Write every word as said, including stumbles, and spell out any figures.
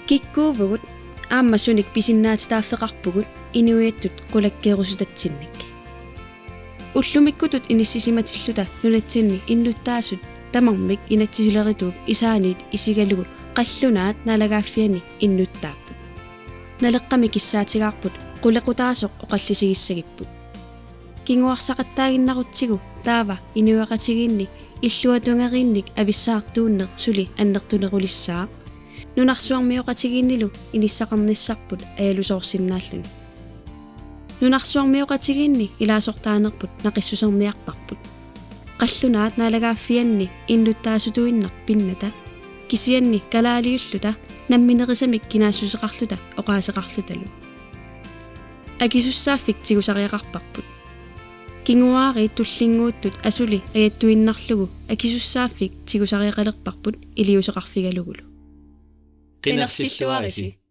Kikkuuvugut aamma sunik pisinnaatitaaffeqarpugut inuiattut qulakkeerusutatsinnik. Ullumikkutut inissisimatilluta nunatsinni innuttaasut tamarmik inatsisilerituup isaaniit isigalugu qallunaat naalagaaffianni innuttaapput. Naleqqami kissaatigaarput qulequtaasoq oqallisigissagipput. Kinguarsaqattaaginnarutsigu taava inuiaqatigiinni illuatungeriinnik avissaartuunneq suli annertunerulissaaq. Nunarsuarmioqatigiinnilu inissaqarnissarput ajalusoorsinnaalluni. Nunarsuarmioqatigiinni ilaasortaanerput naqissuserniarparput. Qallunaat naalagaaffianni innuttaasutuinnaq pinnata, kisianni kalaaliulluta namminerisamik kinaassuseqarluta oqaaseqarlutalu. Akisussaaffik tigusariaqarparput. Kinguaariit tullinnguuttut asuli ajattuinnarlugu akisussaaffik tigusariaqalerparput iliuuseqarfigalugulu. Qinersilluarisi.